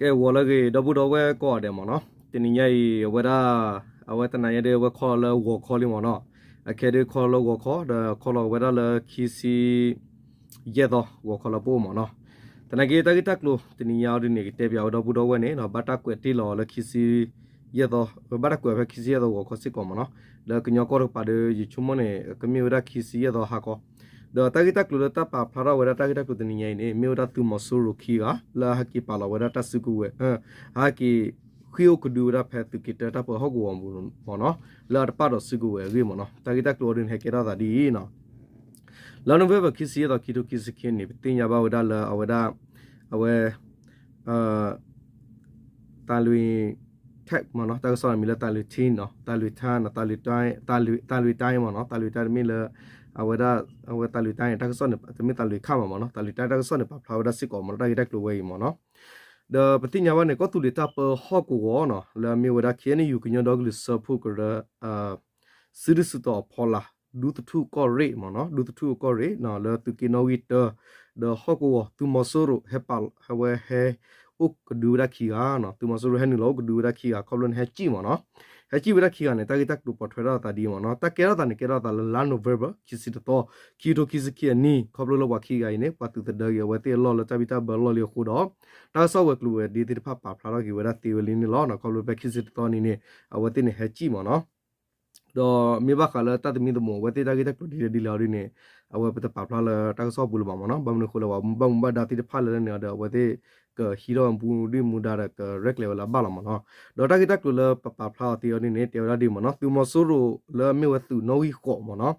ကဲ ဂီၤလၢအဂ့ၤ ဒီပုၢ်ဒီဝဲၢ်ကိးဂၤဒဲးမ့ၢ်နီၤ, တနံၤညါအံၤ အဝဲဒၣ် အဝဲတနံၤညါဒ်အဝဲခီလီၤလၢဂီၤခီလံမ့ၢ်နီၤ, အခဲဒ်ခီလီၤလၢဂီၤခီ ဒီးခီလီၤဝဲဒၣ်လၢခံဆံယဲၢ်သီ ဂီၤခီလၢပအိၣ်မ့ၢ်နီၤ, သနာ်က့တၢ်ဂ့ၢ်တၢ်ကျိၤတနံၤညါအံၤဒ်န့ၣ် ကတဲပၠးဝဲဒီပုၢ်ဒီဝဲၢ်န့ၣ် ဘၣ်တၢ်ကွဲးတ့ၢ်လီၤလၢခံဆံယဲၢ်သီ, ဘၣ်တၢ်ကွဲးဖဲခံဆံယဲၢ်သီဂီၤခီစ့ၢ်ကီးမ့ၢ်နီၤ, လၢကညီကီၢ်တကပၤဒီး ယဆိကမိၣ်န့ၣ် ကမ့ၢ်ဝဲဒၣ်ခံဆံယဲၢ်သီဟါခီ ဒီးတၢ်ဂ့ၢ်တၢ်ကျိၤလၢတၢ်ပာ်ဖျါထီၣ်ဝဲဒၣ်တၢ်ဂ့ၢ်တၢ်ကျိၤတနံၤညါအံၤန့ၣ် မ့ၢ်ဝဲဒၣ်သုးမီၤစိရိၤခံဂၤ လၢအဟဲက့ၤပာ်လီၤဝဲဒၣ်တၢ်စုကဝဲၤ, ဟဲက့ၤဃ့ၢ်အိၣ်ကဒုဝဲဒၣ်ဖဲသုးက့တၢတၢ်ပၢဟီၣ်ကဝီၤပူၤမ့ၢ်နီၤ, လၢအတပာ်ဒီးစုကဝဲၤအဂ့ၢ်မ့ၢ်နီၤ, တၢ်ဂ့ၢ်တၢ်ကျိၤအံၤဒ်န့ၣ် ဟဲကဲထီၣ်သးဒ်အံၤနီၤ, လၢ November ခံဆံယဲၢ်သီ ခံထိခံဆံခံန့ၣ် ပသ့ၣ်ညါဘၣ်ဝဲဒၣ်လၢအဝဲဒၣ် အဝဲ တၢ်လွံၢ် tag မ့ၢ်နီၤ, တၢ်ကစီၣ်န့ၣ်မံၤလၢတၢ်လွံၢ် teen နီၤ, တၢ်လွံၢ် teen နီၤ, တၢ်လွံၢ် teen မ့ၢ်နီၤ, တၢ်လွံၢ် teen တမ့ၢ်လၢ အဝဲဒၣ် အဝဲတၢ်လွံၢ် teen န့ၣ် တၢ်ကစီၣ်န့ၣ် တမ့ၢ်တၢ်လွံၢ်ခါမးမ့ၢ်နီၤ, တၢ်လွံၢ် teen တၢ်ကစီၣ်န့ၣ် ပာ်ဖျါဝဲဒၣ်စ့ၢ်ကီးမ့ၢ်နီၤ, တၢ်ဂ့ၢ်တၢ်ကျိၤဝဲအံၤမ့ၢ်နီၤ, ဒီးပသ့ၣ်ညါဘၣ်န့ၣ် ကီၢ်သူလ့ၤတၢ်ပၢဟီၣ်ကဝီၤနီၤ, လၢအမ့ၢ်ဝဲဒၣ် KNU ကညီဒီကလုာ်စၢဖှိၣ်ကရၢ စုဒုၣ်စုတီၤအဖီလာ် ဒူသထူၣ်ကီၢ်ရ့ၣ်မ့ၢ်နီၤ, ဒူသထူၣ်ကီၢ်ရ့ၣ် လၢသုးက့နီၣ်ဂံၢ်တၢ ဒီးဟီၣ်ကဝီၤ သုးမီၤစိရိၤဟဲပာ် အဝဲဟဲအိၣ်ကဒုဝဲဒၣ်ခံဂၤနီၤ, သုးမီၤစိရိၤဟဲနုာ်လီၤအိၣ်ကဒုဝဲဒၣ်ခံဂၤ ခီဖျိန့ၣ်ဟဲစံၣ်မ့ၢ်နီၤ, ဟဲစံၣ်ဝဲဒၣ်ခံဂၤန့ၣ် တၢ်ဂ့ၢ်တၢ်ကျိၤပိာ်ထွဲထီၣ်အသးဒ်အံၤမ့ၢ်နီၤ, တၢ်ကဲထီၣ်သးန့ၣ် ကဲထီၣ်သးလၢလါ November ခံဆံတသီ ခံကထိခံဆံခံအနံၤ ခီဖျိလၢပှၤခံဂၤအံၤန့ၣ် ပှၤသုးသဒၢက့ၤအဝဲသ့ၣ်အလီၢ်လၢတၢ်ဘံၣ်တၢ်ဘၢအလီၢ်လံအဃိဒီး တၢ်ကစီၣ်ဝဲၤကျိၤဝဲၤဒ့သ့ၣ်တဖၣ်ပာ်ဖျါထီၣ်က့ၤဝဲဒၣ်သ့ဝဲလံန့ၣ်လီၤ. ခီဖျိဖဲခံဆံတသီနံၤန့ၣ် အဝဲသ့ၣ်န့ၣ်ဟဲစံၣ်မ့ၢ်နီၤ. ဒီးမ့ၢ်ဘၣ်ဃးလၢတၢ်သမံသမိးအဝဲသ့ၣ်တၢ်ဂ့ၢ်တၢ်ကျိၤဒ်လဲၣ်ဒ်လဲၣ်အီၤဒ်န့ၣ် အဝဲပတပာ်ဖျါလၢတၢ်ကစီၣ်ပူၤလၢၤဘၣ်မ့ၢ်နီၤ. ဘၣ်မနုၤအဃိလၢပှၤဘၣ်မူဘၣ်ဒါသ့ၣ်တဖၣ်လၢန့ၣ်အီၤဒီး အဝဲသ့ၣ်ကဟံးထီၣ်မူဒံၣ်မူဒါဒီးကရဲၣ်ကျဲၤဝဲလၢအဘၣ်လီၤမ့ၢ်နီၤ. ဒီးတၢ်ဂ့ၢ်တၢ်ကျိၤလၢပပာ်ဖျါအီၤသ့အီၤဒ်န့ၣ် တဲဝဲဒၣ်ဒ်မ့ၢ်နီၤ သုးမီၤစိရိၤလၢအမ့ၢ်ဝဲသုးနီၣ်ဂံၢ်ဃိးမ့ၢ်နီၤ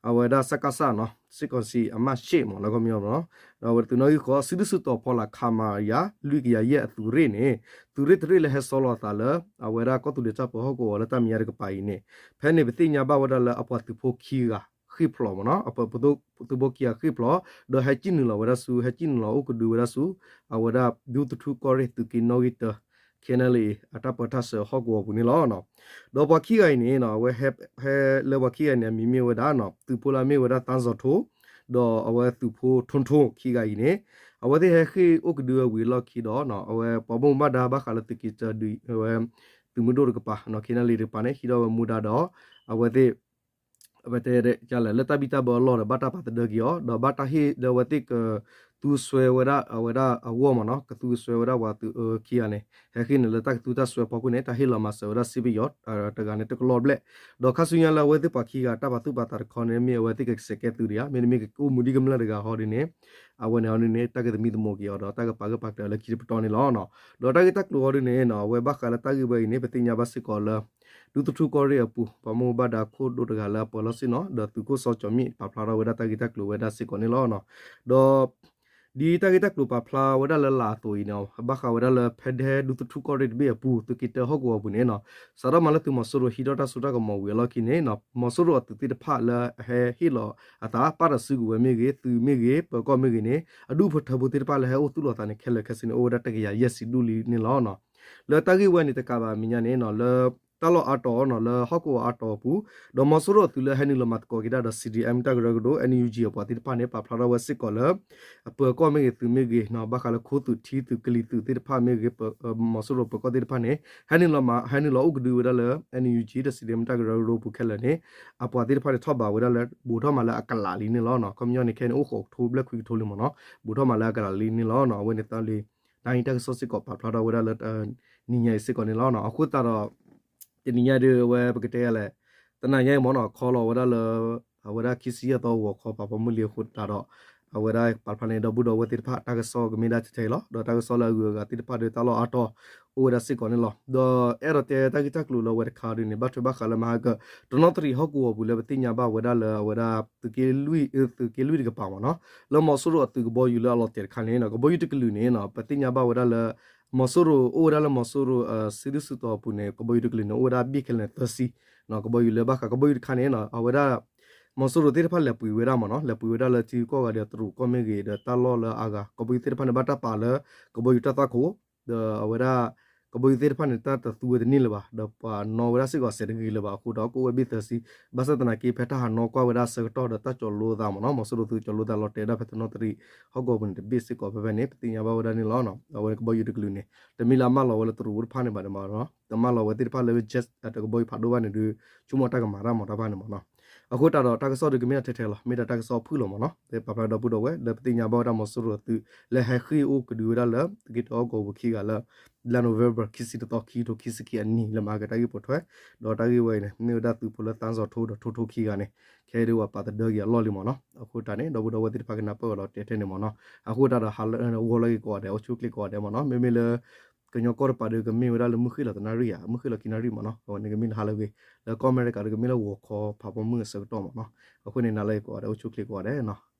အဝဲဒၣ် စကစ နီၤ စစ်ကောင်စီအမှတ်ရှစ် မ့ၢ်နီၤ ခီပညီမ့ၢ်နီၤ. ဒီးအဝဲသုးနီၣ်ဂံၢ်ဃိး စုဒုၣ်စုတီၤဖီလာ် ခမရ လွံၢ်ကယၤယဲၢ်အသုးရ့ၣ်န့ၣ် သုးရ့ၣ်တရ့ၣ်လၢဟဲဆီလီၤအသးလၢ အဝဲဒၣ်ကီၢ်သူလ့ၤတၢ်ပၢဟီၣ်ကဝီၤလၢတၢ်မဲာ်ညါတကပၤအံၤန့ၣ် ဖဲန့ၣ်ပသ့ၣ်ညါဘၣ်ဝဲဒၣ်လၢအပှၤသုးဖိခံဂၤဃ့ၢ်ဖျိးမ့ၢ်နီၤ အပှၤသုးဖိခံဂၤဃ့ၢ်ဖျိး ဒီးဟဲစံၣ်နုာ်လီၤဝဲဒၣ်ဆူ ဟဲစံၣ်နုာ်လီၤအိၣ်ကဒုဝဲဒၣ်ဆူ အဝဲဒၣ်ဒူသထူၣ်ကီၢ်ရ့ၣ်သုးက့နီၣ်ဂံၢ်တၢ ခဲနလံ အတၢ်ပၢတၢ်ဆှၢဟီၣ်ကဝီၤပူၤန့ၣ်လီၤ. ဒီးပှၤခံဂၤအံၤန့ၣ် အဝဲဟဲလၢပှၤခံဂၤန့ၣ် အမံၤမ့ၢ်ဝဲဒၣ် သုးဖိလၢအမ့ၢ်ဝဲဒၣ် သန်းဇော်ထွန်း ဒီးအဝဲသုးဖိ ထွန်းထွန်း ခံဂၤအံၤန့ၣ် အဝဲသ့ၣ်ဟဲဃ့ၢ်အိၣ်ကဒုဝဲဝံၤအလီၢ်ခံဒီး အဝဲပှၤဘၣ်မူဘၣ်ဒါဘၣ်ဃးလၢသုးက့တၢ ဝဲ သုးမုၢ်ဒိၣ်တကပၤ ခဲနလံတကပၤန့ၣ် ဟံးထီၣ်ဝဲမူဒါဒီး အဝဲသ့ၣ် အဝဲတဲဒ်လဲၣ် လၢတၢ်ဘံၣ်တၢ်ဘၢအလီၢ်ဒီး ဘၣ်တၢ်ပာ်သဒၢက့ၤအီၤ ဒီးဘၣ်တၢ်ဟ့ၣ်လၢအဝဲသ့ၣ်ကသူစွဲဝဲဒၣ်အဝဲဒၣ်အဂီၢ်မ့ၢ်နီၤ ကသူစွဲဝဲဒၣ်ပှၤသုးအၢခံဂၤန့ၣ် ဟဲဃ့ၢ်န့ၣ်လၢတၢ်ကသူတၢ်စွဲဖီခိၣ်န့ၣ် တၢ်ဟ့ၣ်လီၤမၤစၢၤဝဲဒၣ်စ့ပယီၤ တဂၤန့ၣ်တကလီၢ်ဘျဲၣ် ဒီးခါဆူညါလၢအဝဲသ့ၣ်ပှၤခံဂၤတၢ်ပာ်သူၣ်ပာ်သးတခီန့ၣ် မ့ၢ်အဝဲသ့ၣ်ကစဲးကဲသုးဒံးဧါ မ့တမ့ၢ်ကအိၣ်မူဒ်ကမျၢၢ်တဂၤဟီဒ်န့ၣ် အဝဲန့ၣ်ဟီဒ်န့ၣ် တၢ်ကသမံသမိးက့ၤအီၤဒီး တၢ်ကပာ်ဂၢၢ်ပာ်ကျၢၤလၢခံတပတီၢ်န့ၣ်လီၤ. ဒီးတၢ်ဂ့ၢ်တၢ်ကျိၤဟီဒ်န့ၣ် အဝဲဘၣ်ဃးလၢတၢ်ဂ့ၢ်ဝဲအံၤန့ၣ် ပသ့ၣ်ညါဘၣ်စ့ၢ်ကီးလၢ ဒူသထူၣ်ကီၢ်ရ့ၣ်အပူၤ ပှၤဘၣ်မူဘၣ်ဒါခိၣ်ဒိၣ်တဂၤလၢအပၢၤလီၢ်ဆ့ၣ်နီၤ ဒီးသုးခိၣ်စီၤကၠီၤမံၣ် ပာ်ဖျါထီၣ်ဝဲဒၣ်တၢ်ဂ့ၢ်တၢ်ကျိၤဝဲဒၣ်စ့ၢ်ကီးန့ၣ်လီၤ. ဒီး ဒ်တၢ်ဂ့ၢ်တၢ်ကျိၤပာ်ဖျါဝဲဒၣ်လၢလာ်အသိးအံၤန့ၣ် ဘၣ်ဃးဝဲဒၣ်လၢဖဲဒဲဒူသထူၣ်ကီၢ်ရ့ၣ်တဘ့ၣ်အပူၤ သုးက့တၢဟီၣ်ကဝီၤအပူၤန့ၣ် စးထီၣ်မးလၢသုးမီၤစိရိၤဟံးထီၣ်တၢ်စိတၢ်ကမီၤဝံၤအလီၢ်ခံန့ၣ် မီၤစိရိၤအသုးသ့ၣ်တဖၣ်လၢအဟဲဟ့ၣ်လီၤအသး ပာ်ဒီးစုကဝဲၤမ့ၢ်ဂ့ၤ သုးမ့ၢ်ဂ့ၤ ပၢၤကီၢ်မ့ၢ်ဂ့ၤန့ၣ် အဒူၣ်ဖိထၢဖိသ့ၣ်တဖၣ်လၢဟဲအိၣ်သူၣ်လီၤသးန့ၣ် ခဲလၢာ်ခဲဆ့န့ၣ် အိၣ်ဝဲဒၣ်တကယၤယဲၢ်ဆံဒူၣ်လံန့ၣ်လီၤ. လၢတၢ်ဂ့ၢ်ဝဲန့ၣ်တကးဘၣ်အမဲာ်ညါန့ၣ် လၢတၢ်လီၢ်အါတီၤ လၢဟီၣ်ကဝီၤအါတီၤအပူၤ ဒီးမီၤစိရိၤအသုးလၢဟဲနုာ်လီၤမၤသကိးက့ၤတၢ်ဒီး CDM တၢ်ကရၢကရိ NUG အပှၤသ့ၣ်တဖၣ်န့ၣ် ပာ်ဖျါထီၣ်ဝဲစ့ၢ်ကီးလၢ အပၢၤကီၢ်မ့ၢ်ဂ့ၤ သုးမ့ၢ်ဂ့ၤ ဘၣ်ဃးလၢခိသုးထံသုးကလံၤသုးသ့ၣ်တဖၣ်မ့ၢ်ဂ့ၤ မီၤစိရိၤပၢၤကီၢ်သ့ၣ်တဖၣ်န့ၣ် ဟဲနုာ်လီၤမၤ ဟဲနုာ်လီၤအိၣ်ကဒုဝဲဒၣ်လၢ NUG ဒီး CDM တၢ်ကရၢကရိပူၤခဲလၢာ်န့ၣ် အပှၤသ့ၣ်တဖၣ်န့ၣ် ထီၣ်ဘးဝဲဒၣ်လၢ ဘူးထီၣ်မးလၢအကလးလံန့ၣ်လီၤ. ခီပညီန့ၣ် ခဲအံၤန့ၣ် အိၣ်ဃိးကထိဘျဲၣ်ခွံကထိလံမ့ၢ်နီၤ ဘူးထီၣ်မးလၢအကလးလံန့ၣ်လီၤ. အဝဲန့ၣ်သးလံ တၢ်ဟံးတၢ်ကစီၣ်စ့ၢ်ကီးပာ်ဖျါထီၣ်ဝဲဒၣ်လၢ နံၤညါအံၤစ့ၢ်ကီးန့ၣ်လီၤ. အဃိသတးဒီး တနံၤညါဒ်အဝဲပကတဲယၤလဲၣ် တနံၤညါအံၤမ့ၢ်နီၤ ခီလီၤဝဲဒၣ်လၢ အဝဲဒၣ်ခံဆံယဲၢ်သီဂီၤခီပာ်ဖီမုၢ်လံအဃိသတးဒီး အဝဲဒၣ်ပာ်ဖျါန့ၣ် ဒီပုၢ်ဒီဝဲၢ်သ့ၣ်တဖၣ် တၢ်ကစီၣ်ကမ့ၢ်ဒၣ်ထဲထဲအံၤလီၤ. ဒီးတၢ်ကစီၣ်လၢအဂုၤအဂၤသ့ၣ်တဖၣ်ဒီးတၢ်လီၢ်အါတီၤ အိၣ်ဝဲဒၣ်စ့ၢ်ကီးန့ၣ်လီၤ. ဒီးအဲၣ်ဒိးတဲတၢ်ဂ့ၢ်တၢ်ကျိၤလၢအဝဲတခါဒ်န့ၣ် ဘၣ်ထွဲဘၣ်ဃးလၢမဟါက တနီသရံၣ်ဟီၣ်ကဝီၤပူၤလၢပသ့ၣ်ညါဘၣ်ဝဲဒၣ်လၢအဝဲဒၣ် သုးက့လွံၢ်တကပၤမ့ၢ်နီၤ လၢမီၤစိရိၤအသုးကဘီယူၤလၢအလီၤတဲာ်တခါန့ၣ် ကဘီယူၤတကလုာ်န့ၣ် ပသ့ၣ်ညါဘၣ်ဝဲဒၣ်လၢ မီၤစိရိၤအိၣ်ဝဲဒၣ်လၢမီၤစိရိၤစုဒုၣ်စုတီၤအပူၤန့ၣ် ကဘီယူၤတကလုာ်န့ၣ် အိၣ်ဝဲဒၣ်ဘ့ၣ်ခဲလၢာ်န့ၣ်သၢဆံ ကဘီယူၤလၢဘၣ်ဃးကဘီယူၤတခါန့ၣ် အဝဲဒၣ် မီၤစိရိၤသ့ၣ်တဖၣ်လဲၤပှ့ၤဝဲဒၣ်မ့ၢ်နီၤ လဲၤပှ့ၤဝဲဒၣ်လၢထံကီၢ်ဂၤဒီးတရူးကီၢ်မ့ၢ်ဂ့ၤ ဒီးတၢ်လီၢ်လၢအါဂၤ ကဘီယူၤသ့ၣ်တဖၣ်န့ၣ် ဘၣ်တၢ်ပာ်လၢ ကဘီယူၤတၢ်သွၣ်ခိၣ် ဒီးအဝဲဒၣ် ကဘီယူၤသ့ၣ်တဖၣ်န့ၣ် တၢ်တသူဝဲတန့ၢ်လၢၤဘၣ်, ဒီးပှၤနီၣ်ဝဲဒၣ်စ့ၢ်ကီးစဲးတဂ့ၤလၢၤဘၣ်အဃိဒီး ကအိၣ်ဝဲဘ့ၣ်သၢဆံ, ဘၣ်ဆၣ်သနာ်က့ ဖဲတၢ်ဟးနီၣ်ကွၢ်ဝဲဒၣ်အဆၢကတီၢ်ဒီးတၢ်ကၠီၤလိသးမ့ၢ်နီၤ, မီၤစိရိၤသုကၠီၤလိသးလီၤတဲာ်ဒၣ်ဖဲတနီသရံၣ် ဟီၣ်ကဝီၤပူၤန့ၣ် တဘ့ၣ်စ့ၢ်ကီးဖဲဖဲန့ၣ် ပသ့ၣ်ညါဘၣ်ဝဲဒၣ်န့ၣ်လီၤ. အဝဲန့ၣ်ကဘီယူၤတကလုာ်န့ၣ် တမ့ၢ်လၢအမၢလီၤဝဲလၢတရူးအိၣ်တဖၣ်န့ၣ်ဘၣ်န့ၣ်မ့ၢ်နီၤ, တမၢလီၤဝဲသ့ၣ်တဖၣ်လၢ jet တကဘီယူၤဖးဒိၣ်ဘၣ်န့ၣ်ဒီး ဆိကမိၣ်တၢ်ကမၤတၢ်မၤတၢ်ဘၣ်န့ၣ်မ့ၢ်နီၤ. အဃိသတးဒီးတၢ်ကစီၣ်ဒုးကမ့ၢ်ဒၣ်ထဲထဲလီၤ, မ့ၢ်ဒၣ်တၢ်ကစီၣ်ဖုၣ်လီၤမ့ၢ်နီၤ, ပာ်ဖျါဒီပုၢ်ဒီဝဲၢ် လၢပသ့ၣ်ညါဘၣ်ဝဲဒၣ်မီၤစိရိၤသု လၢဟဲဃ့ၢ်အိၣ်ကဒုဝဲဒၣ်လၢ သုးက့တၢဟီၣ်ကဝီၤပူၤခံဂၤလၢ လါ November ခံဆံတသီ ခံကထိခံဆံခံအနံၤ လၢမၤက့ၤတၢ်ဂ့ၢ်ပိာ်ထွဲ, ဒီးတၢ်ဂ့ၢ်ဝဲအံၤန့ၣ် မ့ၢ်ဝဲဒၣ်သုးဖိလၢသါစီၤထိဒီးထိထိခံဂၤန့ၣ် ခဲအံၤဒုးပှၤပာ်သဒၢက့ၤအလီၢ်လံမ့ၢ်နီၤ. အဃိသတးန့ၣ် ဒီပုၢ်ဒီဝဲၢ်သ့ၣ်တဖၣ်ကနၢ်ပၢၢ်အီၤလီၤတဲထဲန့ၣ်မ့ၢ်နီၤ. အဃိသတးဒီး ဟါလၢဂီၤလၢဂ့ၤကိးဂၤဒဲး အိၣ်ဆူၣ်ချ့ကိးဂၤဒဲးမ့ၢ်နီၤ, မ့မ့ၢ်လၢ ကညီကီၢ်တပၤဒီးကမ့ၢ်ဝဲဒၣ်လၢမုၢ်ဃ့ၢ်လီၤသနၣ်ရံၣ်ဧါ, မုၢ်ဃ့ၢ်လီၤခံနၣ်ရံၣ်မ့ၢ်နီၤ, အဝဲန့ၣ်ကမ့ၢ်လၢဟါလၢဂ့ၤ, လၢကီၢ်အမဲရကၤဒီးကမ့ၢ်လၢဂီၤခီဖးပိာ်မုၣ်အဆၢကတီၢ်မ့ၢ်နီၤ. အဃိန့ၣ် နၤလၢဂ့ၤကိးဂၤဒဲး အိၣ်ဆူၣ်ချ့ကိးဂၤဒဲးနီၤ.